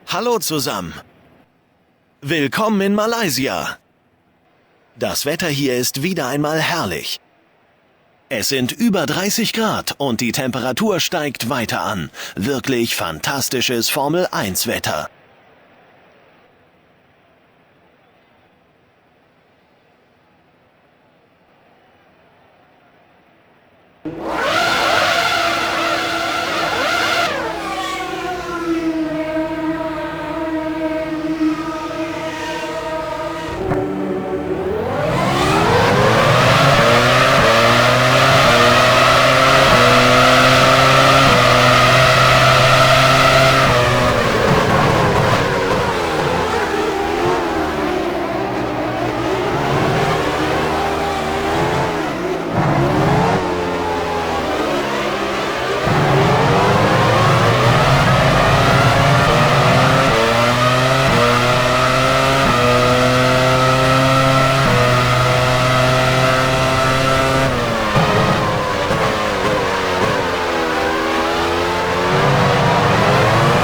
Hallo zusammen. Willkommen in Malaysia. Das Wetter hier ist wieder einmal herrlich. Es sind über 30 Grad und die Temperatur steigt weiter an. Wirklich fantastisches Formel-1-Wetter.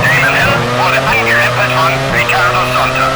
Damon Hill wurde angerempelt von Ricardo Sonta.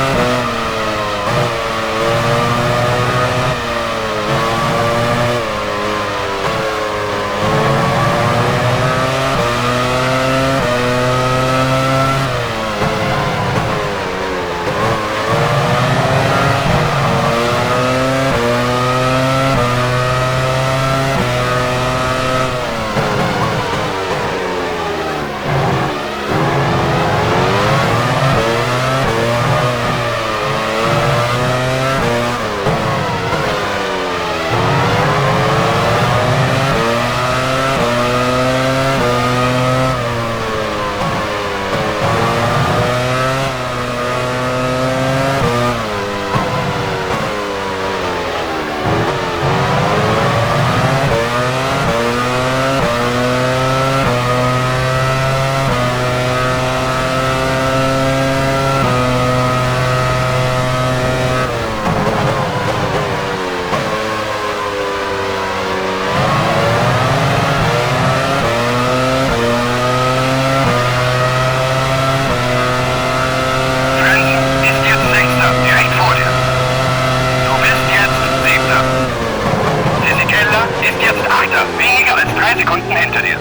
Frentzen ist jetzt Sechster, direkt vor dir. Du bist jetzt Siebter. Fisichella ist jetzt Achter, weniger als 3 Sekunden hinter dir.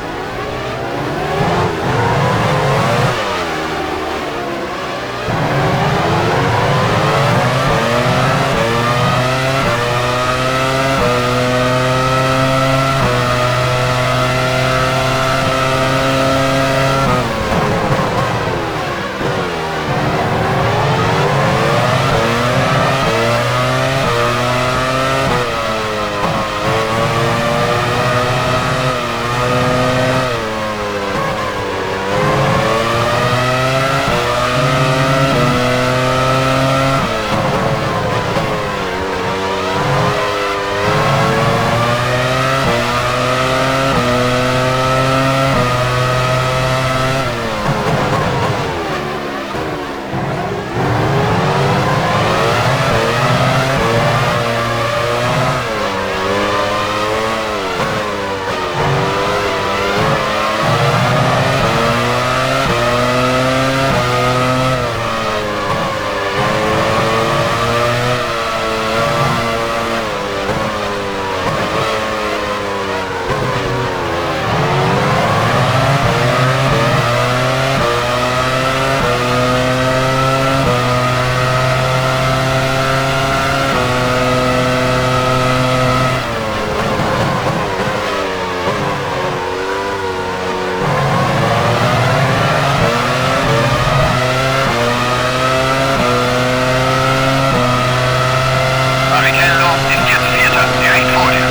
Barrichello ist jetzt Vierter, direkt vor dir.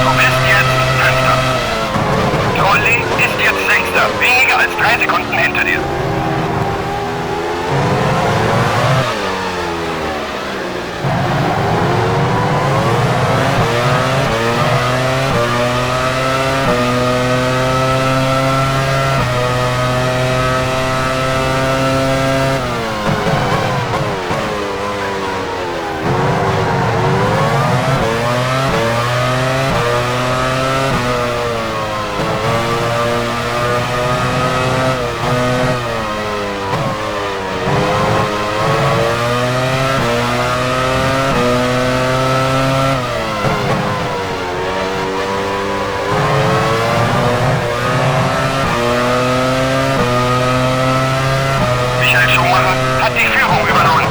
Du bist jetzt Fünfter. Trulli ist jetzt Sechster, weniger als 3 Sekunden hinter dir. hat die Führung übernommen.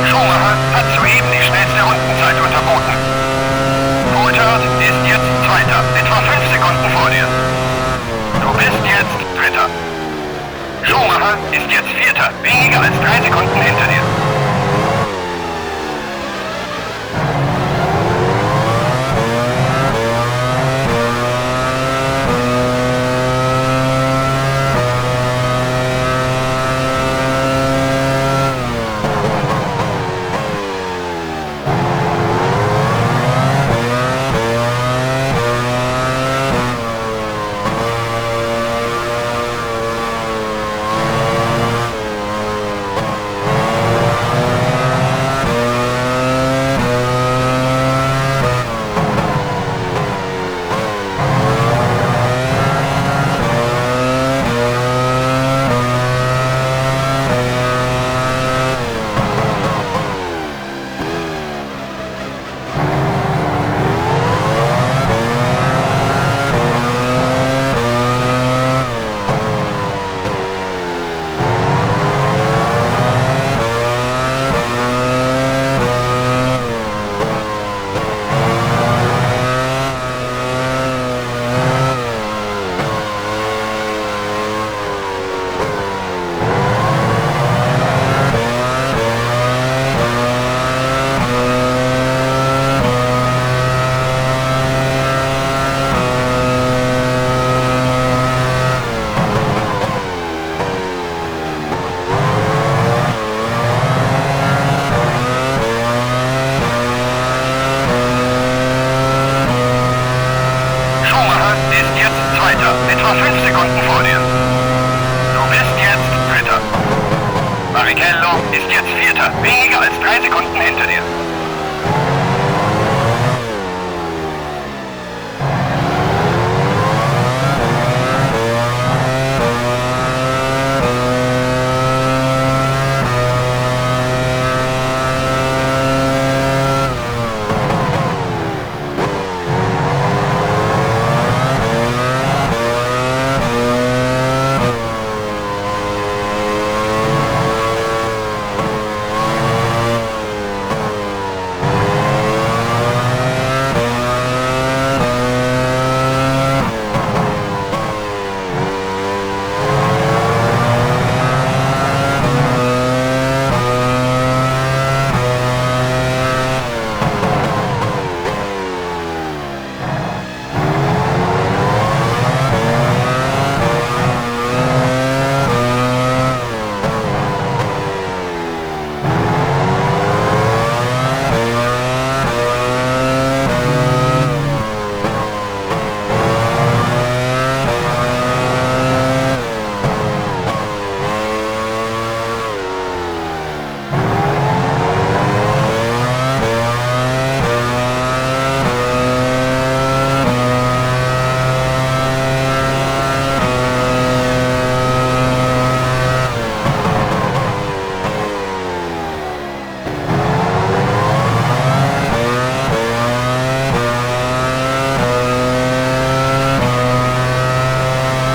Schumacher hat soeben die schnellste Rundenzeit unterboten. Coulthard ist jetzt Zweiter, etwa 5 Sekunden vor dir. Du bist jetzt Dritter. Schumacher ist jetzt Vierter, weniger als 3 Sekunden hinter dir. Schumacher ist jetzt Zweiter, etwa 5 Sekunden vor dir. Du bist jetzt Dritter. Barrichello ist jetzt Vierter, weniger als 3 Sekunden hinter dir.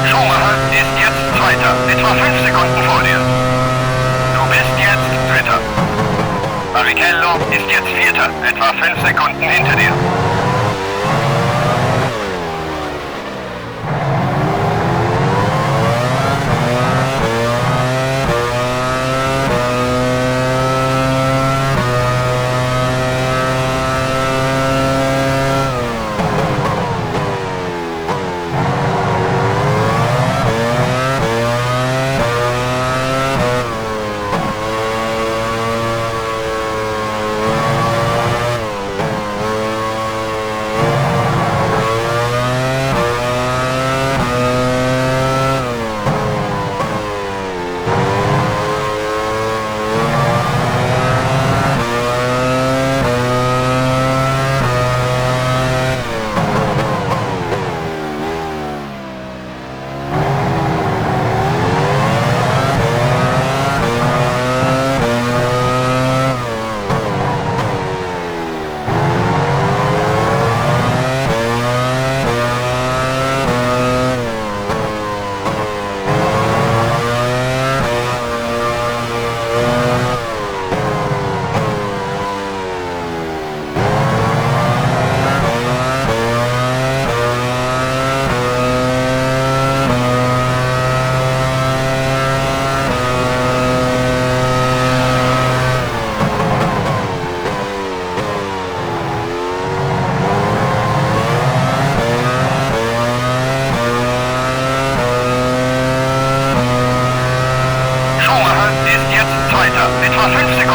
Schumacher ist jetzt Zweiter, etwa 5 Sekunden vor dir. Du bist jetzt Dritter. Barrichello ist jetzt Vierter, etwa 5 Sekunden hinter dir.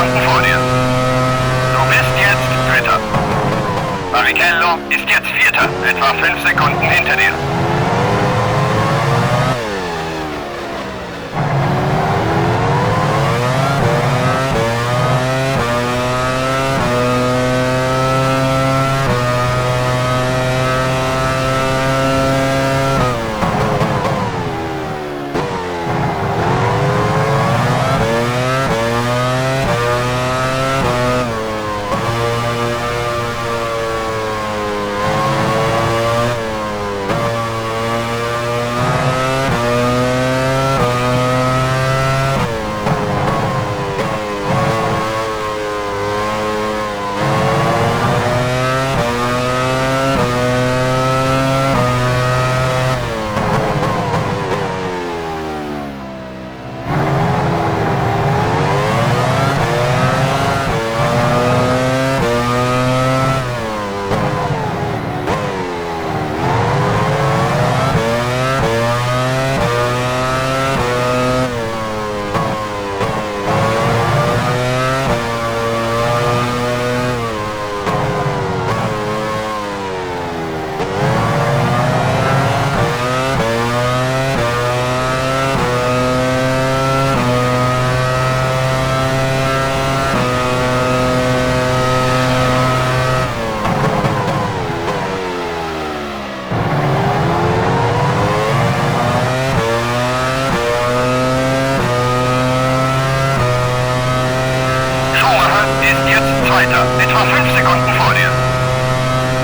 Sekunden vor dir. Du bist jetzt Dritter. Barrichello ist jetzt Vierter, etwa 5 Sekunden hinter dir. Zweiter, etwa 5 Sekunden vor dir.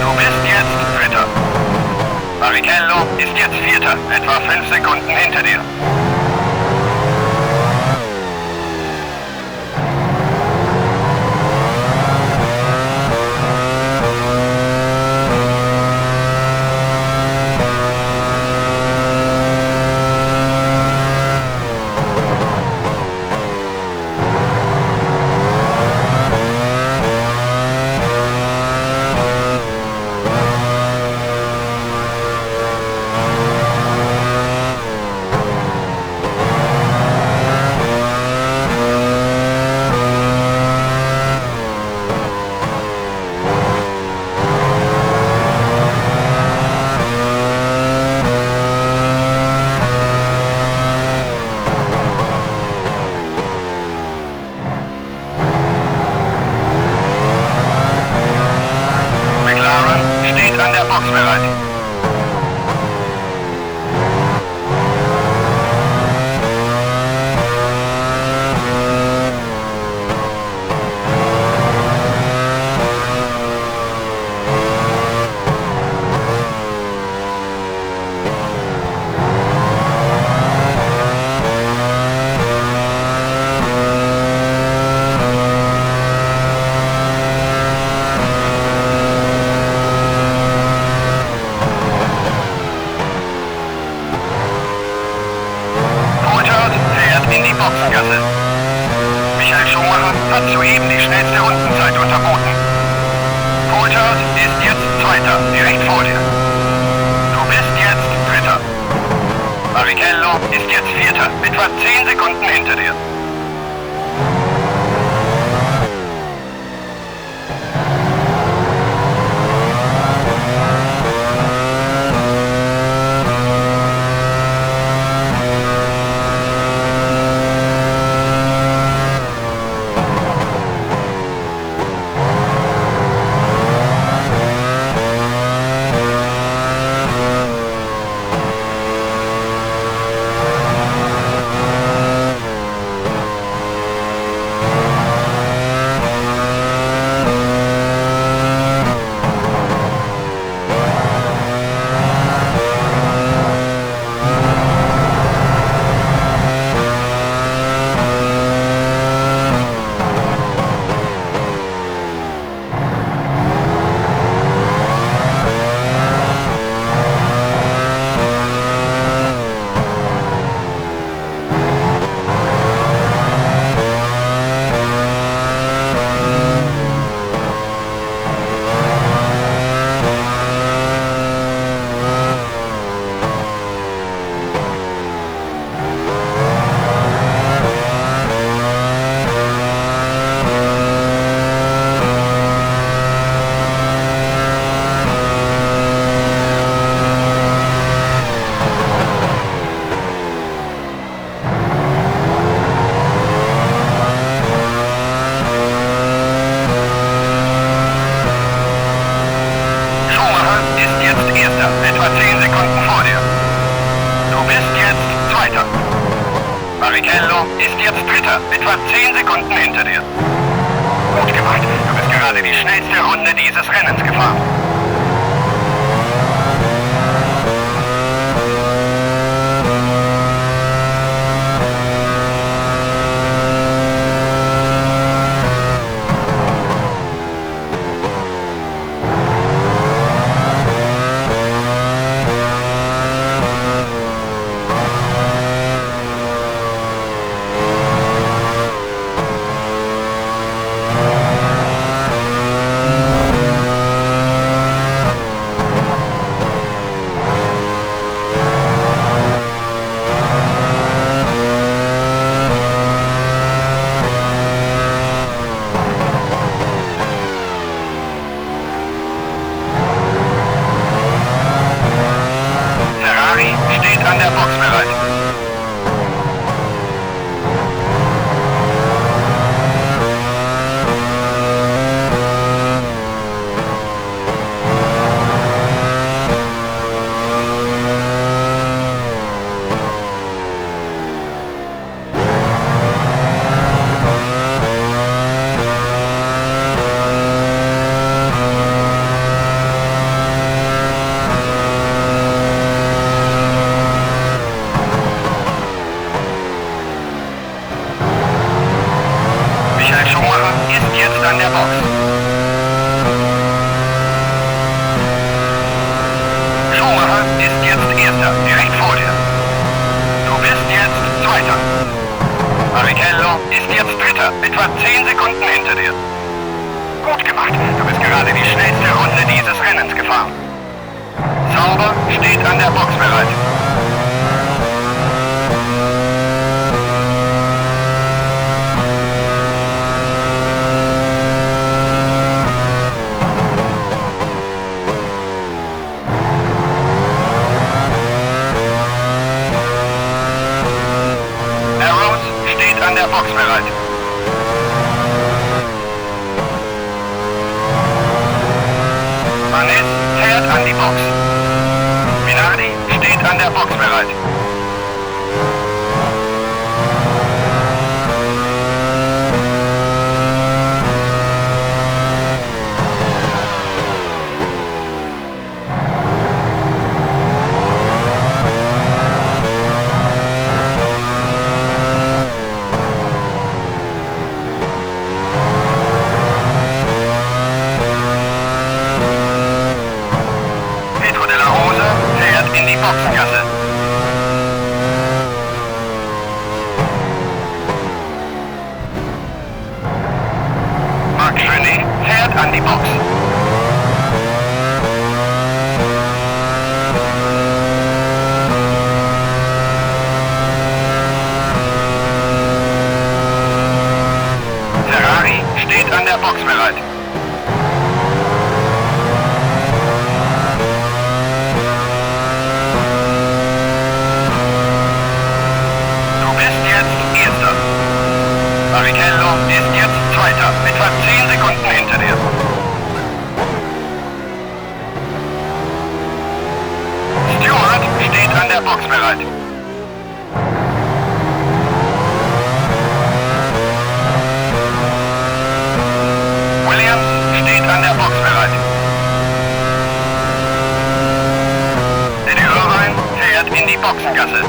Du bist jetzt Dritter. Barrichello ist jetzt Vierter, etwa 5 Sekunden hinter dir. McLaren steht an der Box bereit. In die Boxengasse. Michael Schumacher hat soeben die schnellste Rundenzeit unterboten. Coulthard ist jetzt Zweiter, direkt vor dir. Du bist jetzt Dritter. Barrichello ist jetzt Vierter, etwa 10 Sekunden hinter dir. Barrichello ist jetzt Dritter, etwa 10 Sekunden hinter dir. Gut gemacht, du bist gerade die schnellste Runde dieses Rennens gefahren. Ferrari steht an der Box bereit. Michael Schumacher ist jetzt an der Box. Schumacher ist jetzt Erster, direkt vor dir. Du bist jetzt Zweiter. Barrichello ist jetzt Dritter, etwa 10 Sekunden hinter dir. Gut gemacht, du bist gerade die schnellste Runde dieses Rennens gefahren. Sauber steht an der Box bereit. Arrows steht an der Box bereit. Manes fährt an die Box. Minardi steht an der Box bereit. Pedro de la Rosa fährt in die Boxengasse. Marc Genet fährt an die Box. Ferrari steht an der Box bereit. Du bist jetzt Erster. Barrichello ist jetzt Zweiter, etwa 10 Sekunden hinter dir. Stewart steht an der Box bereit. Williams steht an der Box bereit. Eddie Irvine fährt in die Boxengasse.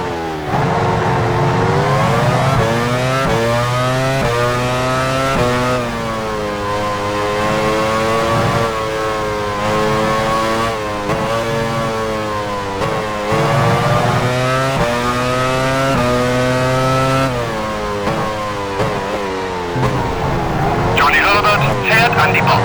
Johnny Herbert fährt an die Box.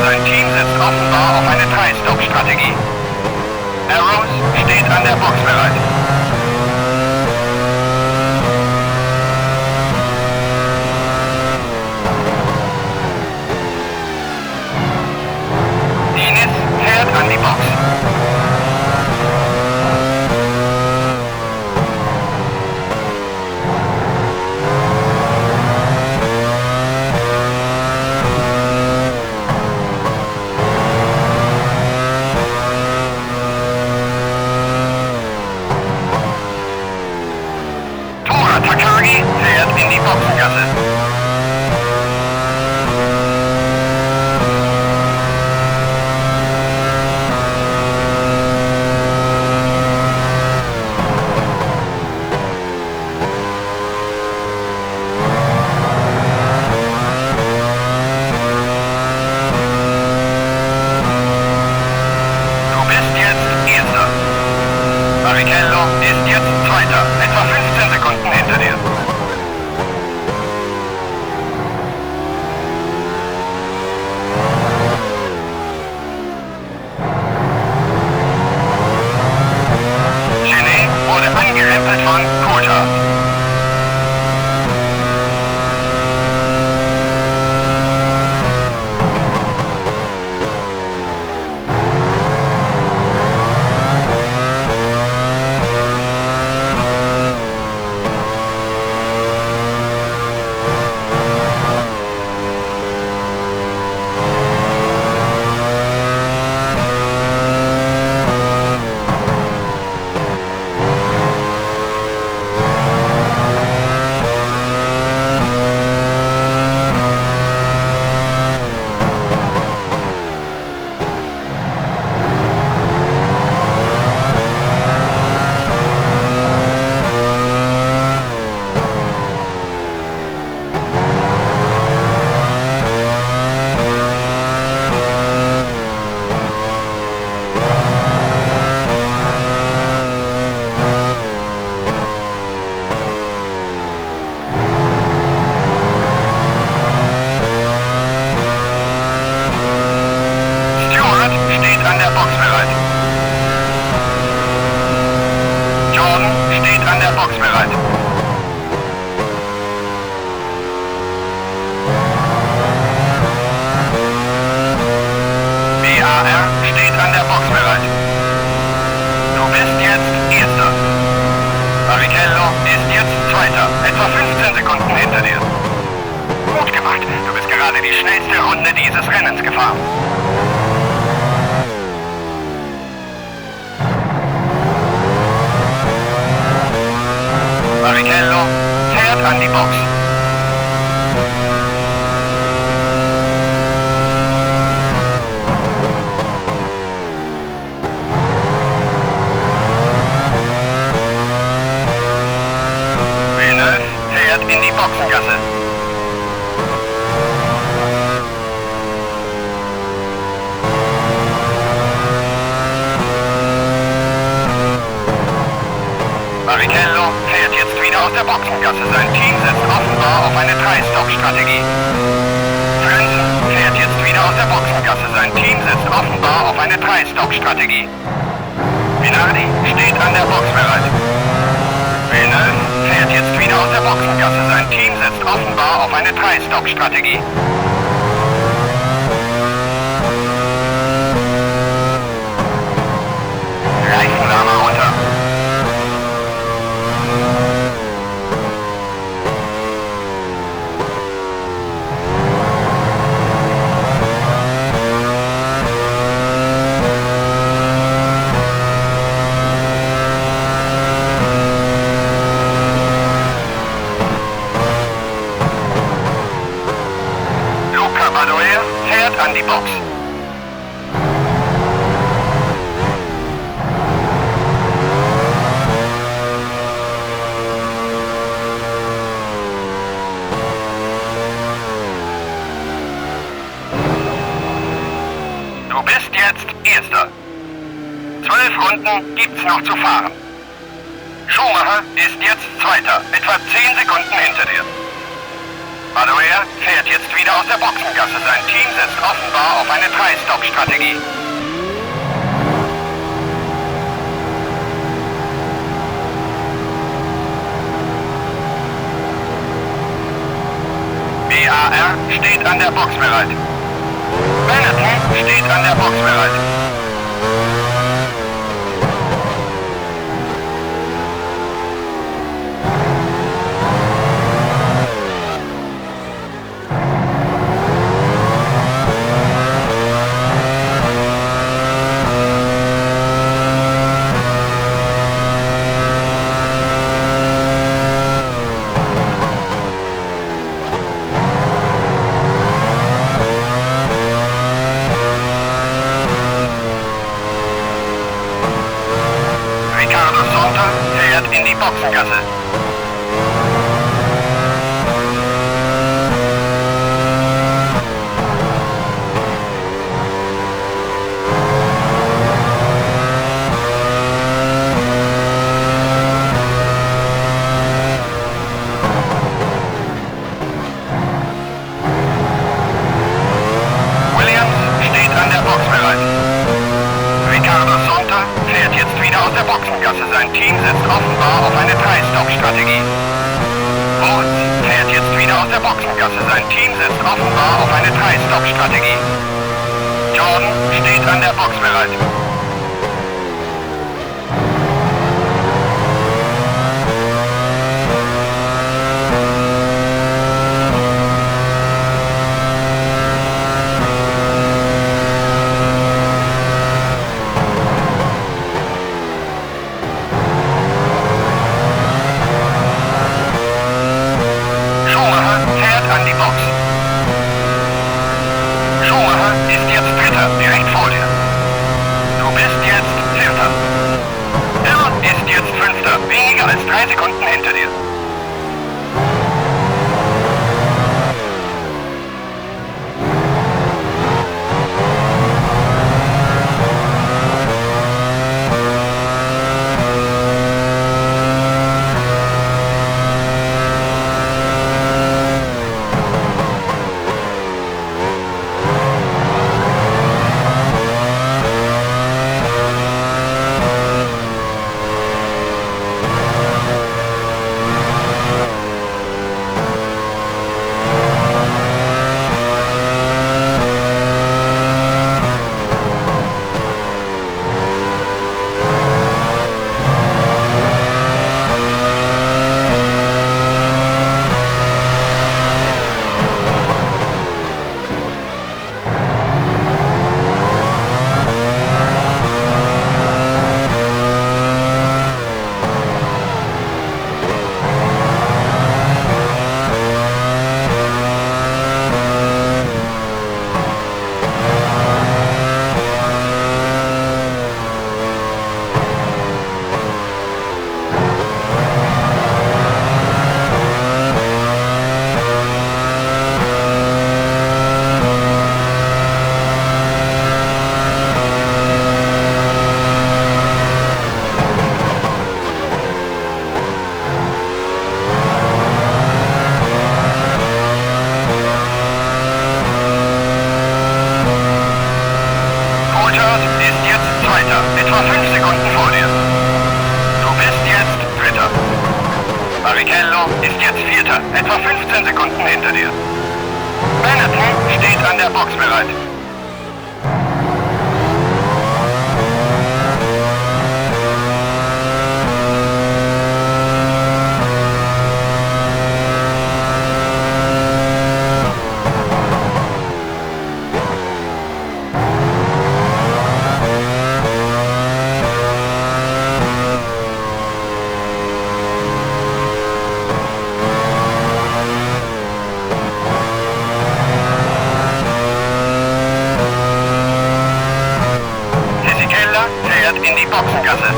Sein Team setzt offenbar auf eine Drei-Stop-Strategie. Arrows steht an der Box bereit. Diniz fährt an die Box. Tora Takagi fährt in die Boxengasse. Du bist jetzt Erster. Barrichello ist jetzt Zweiter, etwa 15 Sekunden hinter dir. Genet wurde angerempelt von Coulthard. Stewart steht an der Box bereit. Jordan steht an der Box bereit. BAR steht an der Box bereit. Du bist jetzt Erster. Barrichello ist jetzt Zweiter, etwa 15 Sekunden hinter dir. Gut gemacht, du bist gerade die schnellste Runde dieses Rennens gefahren. Barrichello fährt an die Box. Villeneuve fährt in die Boxengasse. Barrichello fährt jetzt wieder aus der Boxengasse. Sein Team setzt offenbar auf eine Drei-Stop-Strategie. Frentzen fährt jetzt wieder aus der Boxengasse. Sein Team setzt offenbar auf eine Drei-Stop-Strategie. Minardi steht an der Box bereit. Villeneuve fährt jetzt wieder aus der Boxengasse. Sein Team setzt offenbar auf eine Drei-Stop-Strategie. Reifenwärmer runter. Luca Badoer fährt an die Box. Du bist jetzt Erster. 12 Runden gibt's noch zu fahren. Schumacher ist jetzt Zweiter, etwa 10 Sekunden hinter dir. Badoer fährt jetzt wieder aus der Boxengasse. Sein Team setzt offenbar auf eine Drei-Stop-Strategie. BAR steht an der Box bereit. Benetton steht an der Box bereit. Ricardo Sonta fährt in die Boxengasse. Williams steht an der Box bereit. Ricardo Sonta fährt jetzt wieder aus der Boxengasse. Sein Team setzt offenbar auf eine Drei-Stop-Strategie. Wurz fährt jetzt wieder aus der Boxengasse. Sein Team setzt offenbar auf eine Drei-Stop-Strategie. Jordan steht an der Box bereit. Schumacher fährt an die Box. Schumacher ist jetzt Dritter, direkt vor dir. Du bist jetzt Vierter. Hill ist jetzt Fünfter, weniger als 3 Sekunden hinter dir. Coulthard ist jetzt Zweiter, etwa 5 Sekunden vor dir. Du bist jetzt Dritter. Barrichello ist jetzt Vierter, etwa 15 Sekunden hinter dir. Benetton steht an der Box bereit. Fisichella fährt in die Boxengasse.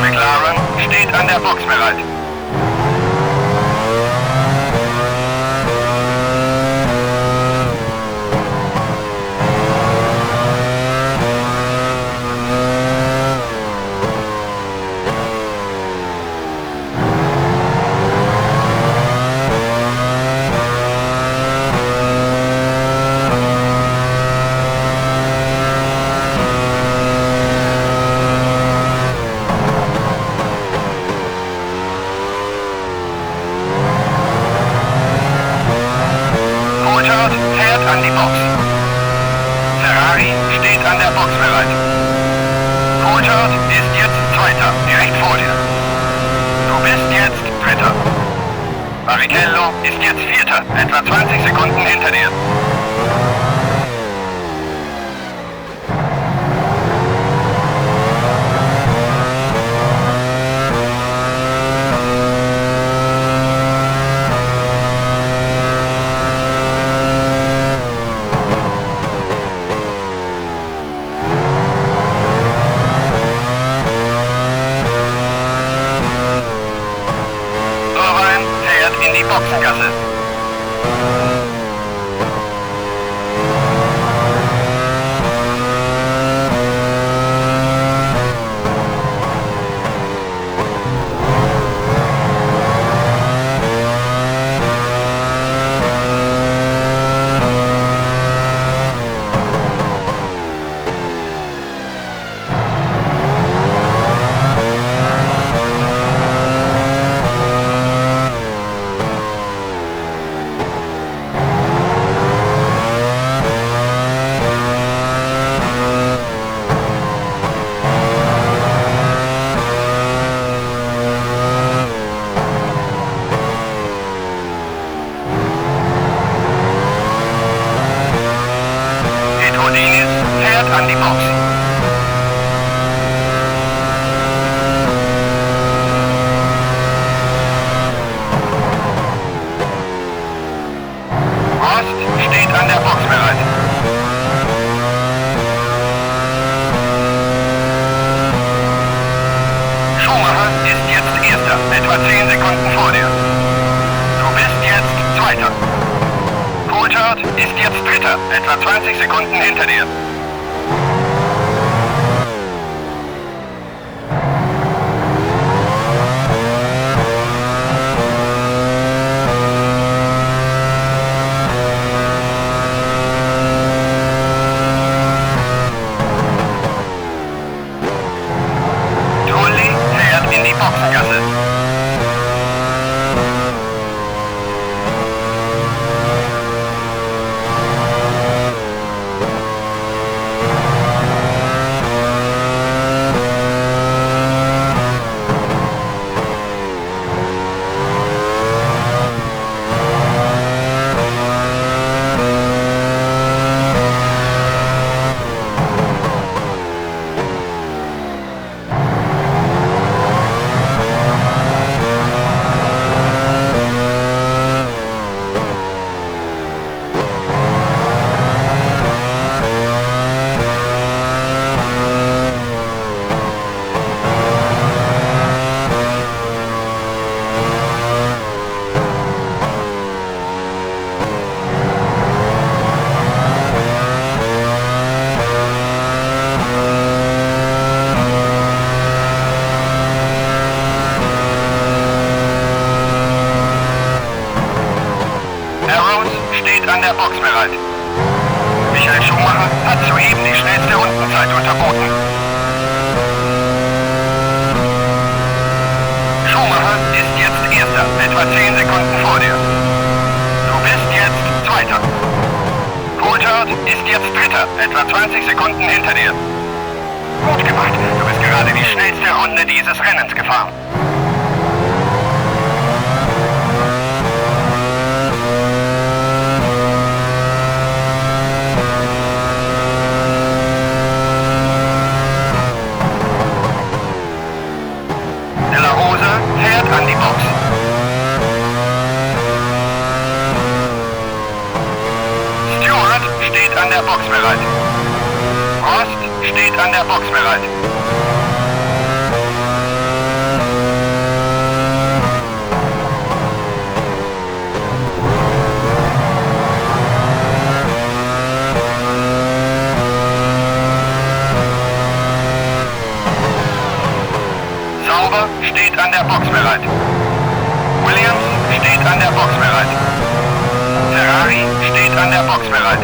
McLaren steht an der Box bereit. an die Box. Ferrari steht an der Box bereit. Coulthard ist jetzt Zweiter, direkt vor dir. Du bist jetzt Dritter. Barrichello ist jetzt Vierter, etwa 20 Sekunden hinter dir. Irvine fährt in die Boxengasse. Pedro Diniz fährt an die Box. Prost steht an der Box bereit. Schumacher ist jetzt Erster, etwa 10 Sekunden vor dir. Du bist jetzt Zweiter. Coulthard ist jetzt Dritter, etwa 20 Sekunden hinter dir. Trulli fährt in die Boxengasse. Arrows steht an der Box bereit. Michael Schumacher hat soeben die schnellste Rundenzeit unterboten. Schumacher ist jetzt Erster, etwa 10 Sekunden vor dir. Du bist jetzt Zweiter. Coulthard ist jetzt Dritter, etwa 20 Sekunden hinter dir. Gut gemacht, du bist gerade die schnellste Runde dieses Rennens gefahren. De La Rosa fährt an die Box. Stewart steht an der Box bereit. Prost steht an der Box bereit. Sauber steht an der Box bereit. Williams steht an der Box bereit. Ferrari steht an der Box bereit.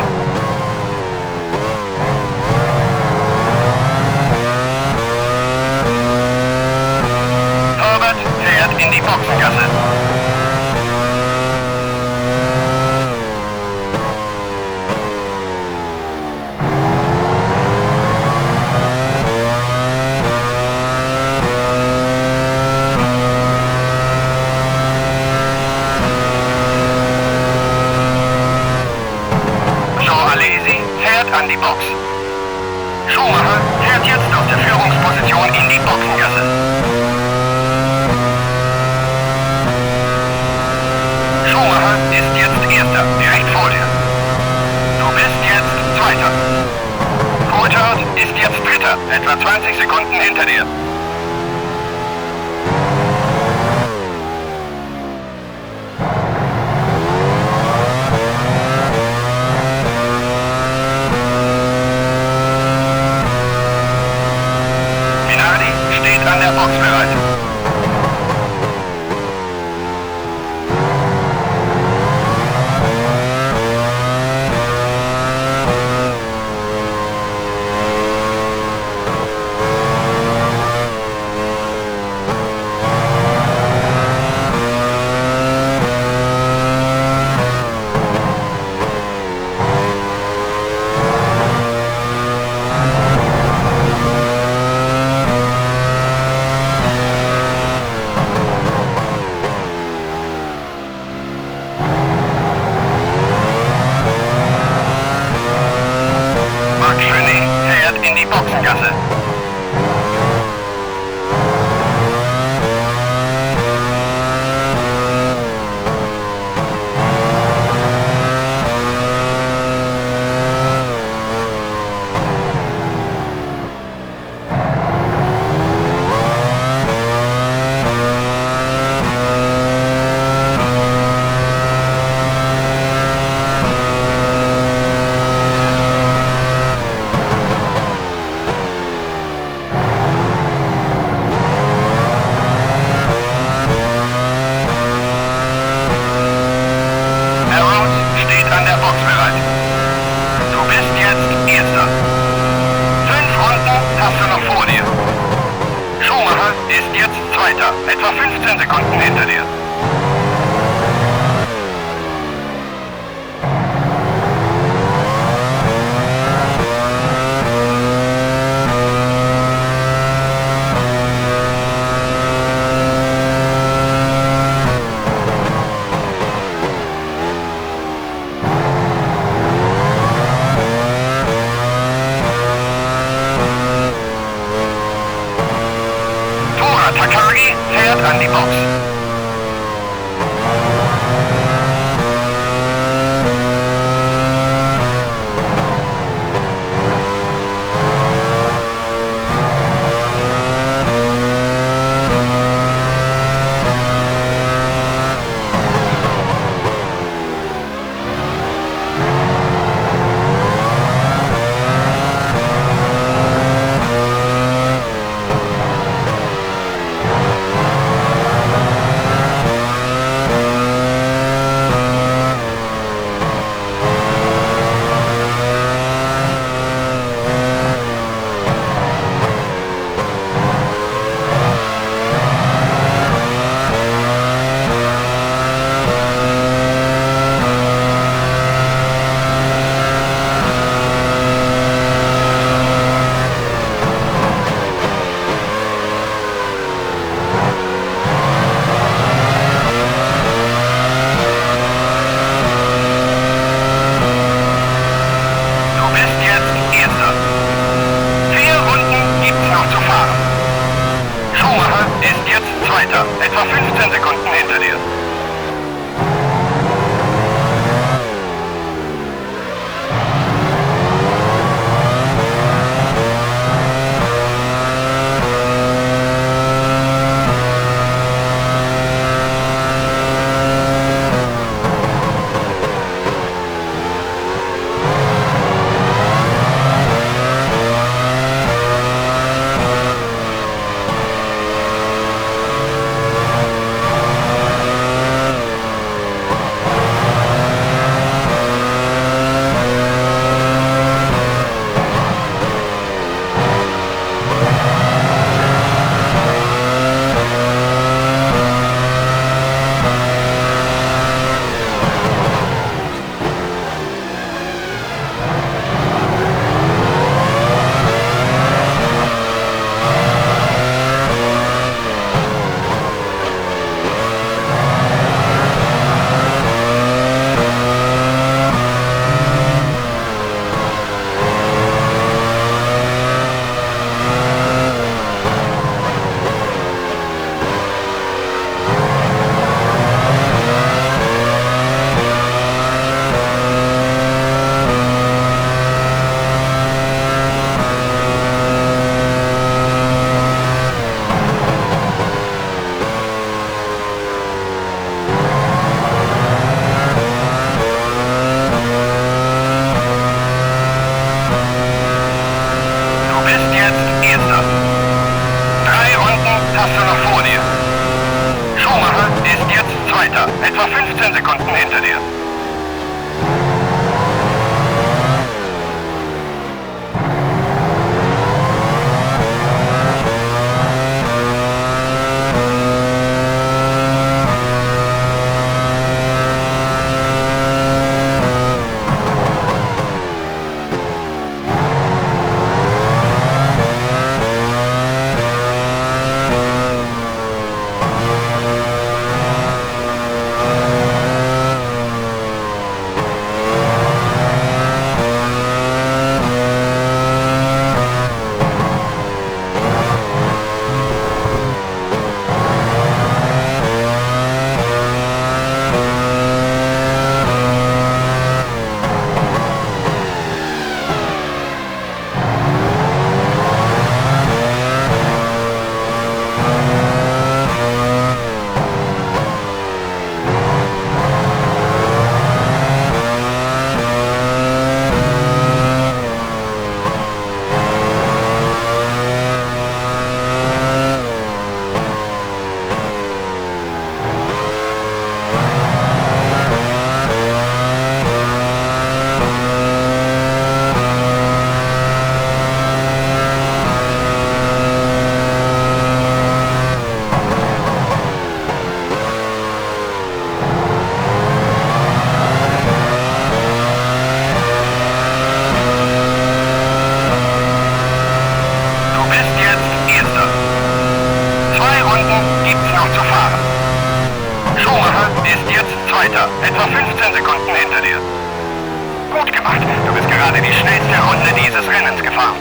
Herbert fährt in die Boxengasse. Box. Schumacher fährt jetzt aus der Führungsposition in die Boxengasse. Schumacher ist jetzt Erster, direkt vor dir. Du bist jetzt Zweiter. Coulthard ist jetzt Dritter, etwa 20 Sekunden hinter dir. Minardi steht an der Box bereit. Marc Genet fährt in die Boxengasse. Arrows steht an der Box bereit. Du bist jetzt Erster. 5 Runden hast du noch vor dir. Schumacher ist jetzt Zweiter, etwa 15 Sekunden hinter dir. Tora Takagi fährt an die Box. 15 Sekunden hinter dir. Du bist jetzt Erster. 2 Runden gibt's noch zu fahren. Schumacher ist jetzt Zweiter, etwa 15 Sekunden hinter dir. Gut gemacht, du bist gerade die schnellste Runde dieses Rennens gefahren.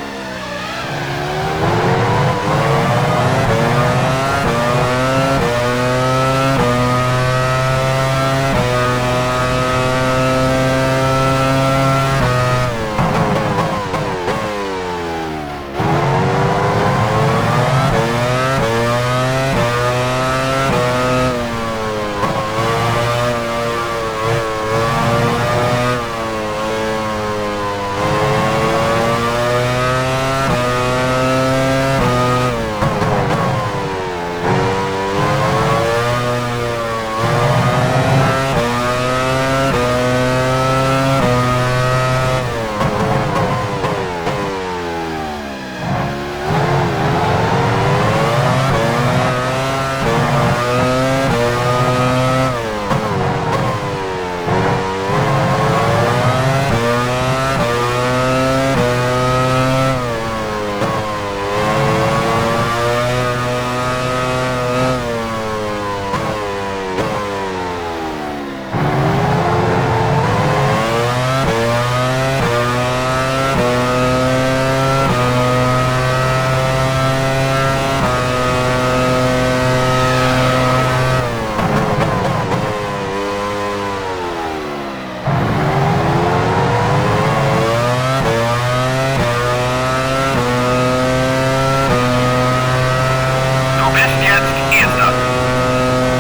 Du bist jetzt Erster.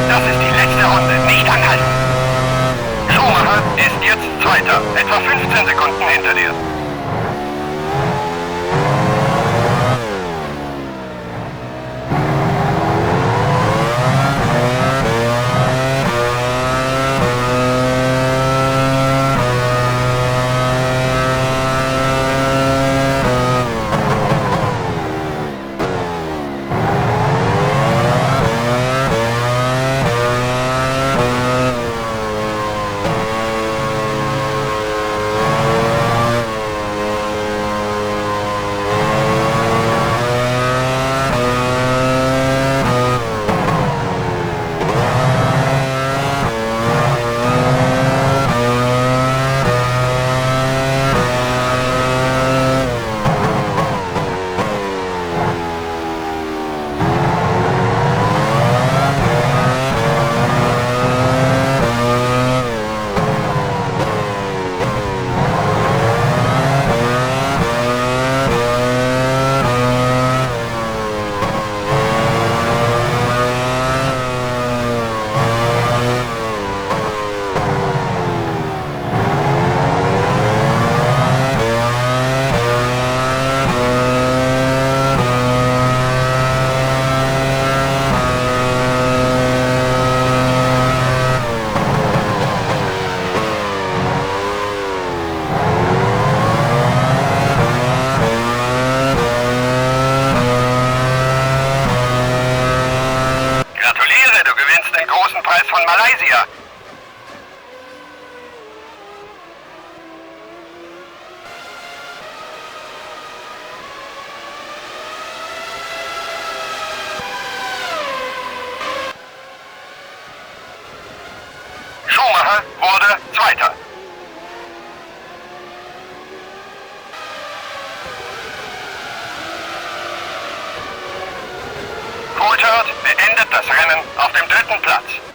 Das ist die letzte Runde. Nicht anhalten. Schumacher ist jetzt Zweiter, etwa 15 Sekunden hinter dir. Fahrer wurde Zweiter. Coulthard beendet das Rennen auf dem dritten Platz.